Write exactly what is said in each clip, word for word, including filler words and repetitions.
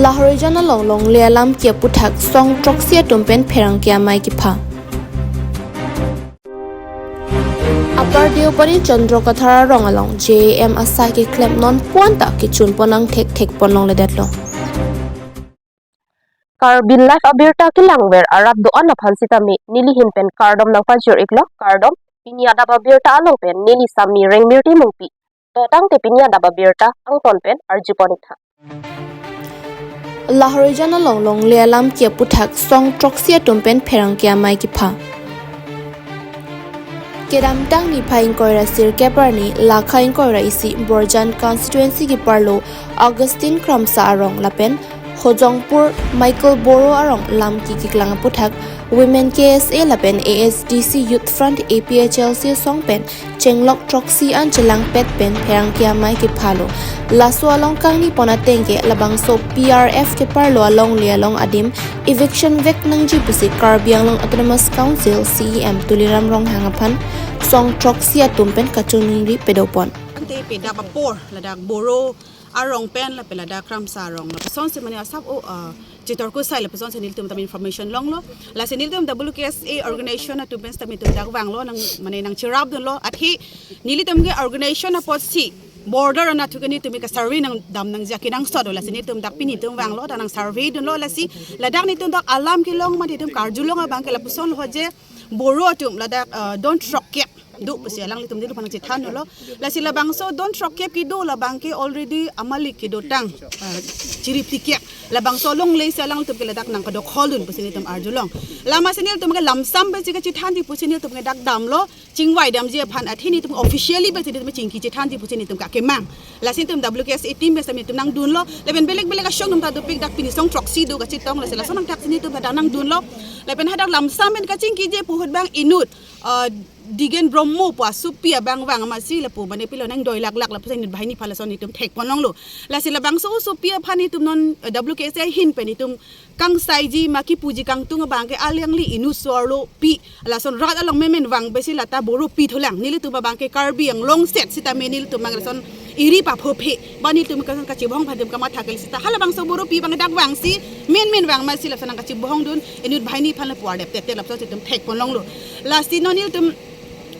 Lahorijan along longle alam ke aputhak song throksi atum pen pherangke amei kepha. Upper Deopani Chandra Kathar arong along J A M asai keklem non puan ta kechun pon angthek thek pon longledetlo. Karbi Live abirta kelangver arat do-an aphan sitame neli ahin pen kardom nangpajir iklo, kardom. Pini adap abirta along pen neli Sami Rengmirti Mungpi. To tangte pini adap abirta angton pen arju pon iktha. Lahorijan along longle alam ke aputhak song throksi atum pen pherangke amei kepha. Kedamtang niphai ingkoi ra sirkep arni lakha ingkoi ra isi Borjan constituency keparlo Augustine Kramsa arong lapen Hojongpur Michael Boro arong lam ke keklang aputhak Women K S A lapen A S D C Youth Front A P H L C asong pen chenglok throksi an chelangpet pen pherangke amei kephalo. Laso along kangni pon atengke labangso P R F keparlo alongle along adim eviction vek nangji pusi Karbi Anglong Autonomous Council C E M Tuliram Ronghang aphan song throksi atum pen kachiningri pedopon. Ante pedap apor ladak Boro arong pen lapen ladak Kramsa arong lapusonsi mane asap o, ah, chitor kusai lapusonsi nelitum tam information longlo. Lasi nelitum W K S A organization atum pen sitame nelitum dak vanglo nang mane nangcherapdunlo. Athe nelitum ke organization apotsi border anatthu ke nelitum ke survey nangdam nangji akenangsot do. Lasi nelitum dak pini nelitum vanglo dak nangsurvey dunlo. Lasi ladak nelitum dak alam kelong mane nelitum karjulong abangke lapusonlo je Boro atum ladak, ah, don throkkep do pusi alanglitum nelitum aphan nangchethandunlo. Lasi labangso don throkkep kedo labangke already amalik kedotang, ah, chiri phlikep. Labangso longle si alanglitum ke ladak nangkedokholdun pusi nelitum arjulong. Lama si nelitum ke lamsam pensi kachethanji pusi nelitum ke dak damlo, chingvai damji aphan athe nelitum officially pensi nelitum chingki chethanji pusi nelitum ke kemang. Lasi nelitum W K S A team pensi nelitum nangdunlo. Lapen belek belek asong atum ta dopik dak pini song throksi do kachetong lasi lason angthak si nelitum dak nangdunlo. Lapen hadak lamsam pen kachingkiji pu ahut bang inut, ah, Digen Brahmo pu asopi abang vang amatsi lapu mane pilo nangdoi laklak lapusi inut banghini aphan lason nelitum thek pon longlo. Lasi labangso osopi aphan nelitum non, eh, W K S A ahin pen nelitum kangsaiji ma kipuji kangtung abangke alangli inut so-arlo pi lason rat along menmen vang pensi lata Boro pi thulang. Nelitum abangke Karbi Anglong set sitame nelitum abang lason iri paphophe ba nelitum kason kachibong phadim kamatha kali sita halabangso Boro pi abang dak vangsi menmen vang amatsi lason nangkachibongdun inut banghini aphan lapu ardep tete lapusonsi nelitum thek pon longlo. Lasi non nelitum,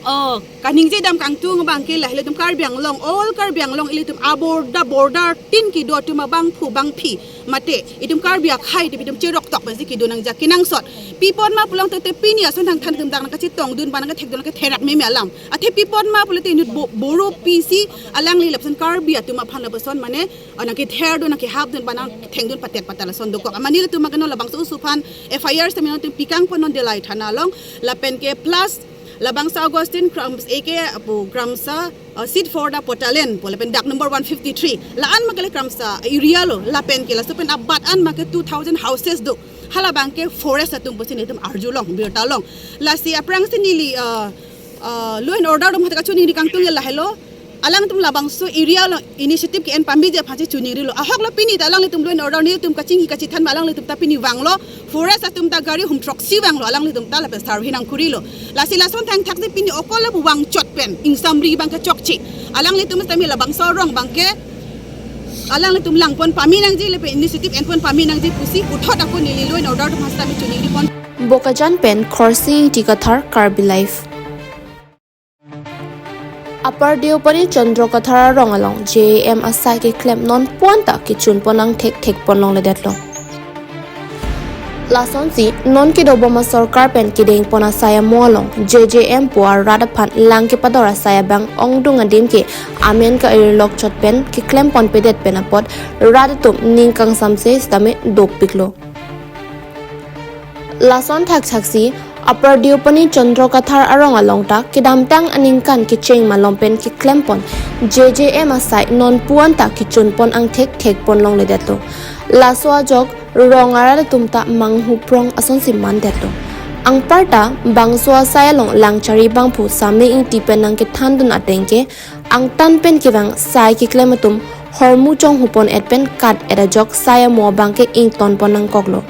oh, kaningje dam kangtung abangke lahai ilitum Karbi Anglong, all Karbi Anglong ilitum aborder border tin kedo atum abangphu bangphi mate itum Karbi akhei itum itum cheroktok pensi kedo nangji akenangsot. Pi apot ma pulote pini ason thangthan itum dak nangkachetongdun ba nangkethekdun nangketherak meme alam. Athe pi apot ma pulote inut Bo-, Boro pisi alangli lapuson Karbi atum aphan lapuson mane, ah, nangketherdun nangkehapdun ba nangthengdun patet patta lason dokok. Amat nelitum abangke non labangso oso aphan F I R sitame nelitum pikang pon non Dillai thana along lapen ke plus labangso Augustine Kram-, A K pu Kramsa, uh, seat for the Potalen pu lapen dak number one fifty-three. La-an abangke le Kramsa area lo lapen ke laso pen abat an abangke two thousand houses do. Halabangke forest atum pusi nelitum arjulong birta long. Lasi aphrangsi neli, uh, uh, law and order atum hatta kachiningri kangtung lahelo. Alangtum labangso area along initiative ke-en pamiji aphansi chiningrilo. Ahok lo pini ta alanglitum law and order nelitum kachingki kachethan ma alanglitum ta pini vanglo. Forest atum ta gari hum throksi vanglo alanglitum ta lapen survey nangkurilo. Lasi lason thangthak si pini okol lapu vangchot pen ingsamri abangke chokche. Alanglitum sitame labangso arong abangke alanglitum langpon pame nangji lapen initiative enpon pame nangji pusi puthot ako neli law and order atum sitame chiningri pon. Bokajan pen Khorsing Ingti Kathar, Karbi Live. Upper Deopani Chandra Kathar arong along J A M asai keklem non puan ta kechun pon angthek thek pon longledetlo. Lasonsi non kedobom asorkar pen kedeng pon asai amo along J J M pu arat aphan lang kepador asai abang ongdung adim ke amen ka-irlok chot pen keklem ponpedet pen apot rat atum ning kangsamse sitame dopiklo. Lason thakthaksi Upper Deopani Chandra Kathar arong along ta kedamtang aningkan kecheng malom pen keklem pon J J M asai non puan ta kechun pon angthek thek pon longledetlo. Laso ajok rong arat atum ta manghu prong asonsi mandetlo. Anparta bangso asai along langchari bangphu Sami Ingti pen nangkethandun ateng ke angtan pen kevang sai keklem atum hormu chonghu pon et pen kat et ajok sai amo abangke ington pon nangkoklo.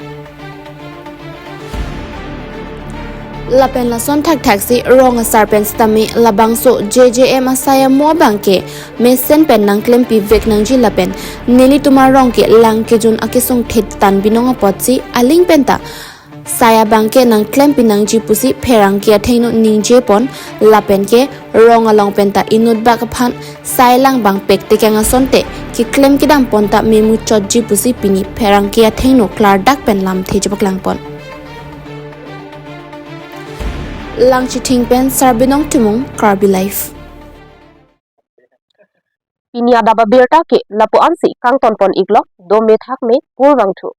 Lapen lason thakthaksi rong asar pen sitame labangso J J M asai amo abangke mesen pen nangklempi vek nangji lapen nelitum arong ke lang kejun akesung thetan binong apotsi aling penta sai abangke nangklempi nangji pusi pherangke athengno ningjepon lapenke rong along penta inut bak aphan sai lang bang pektekang asonte keklem kedam ponta memuchotji pusi pini pherangke athengno klardak pen lamthe chepaklangpon. Langchithing pen Sarbinong Timung, Karbi Live. Pini adap abirta ke lapu-ansi kangtonpon iklok, dome thakme purvangthu.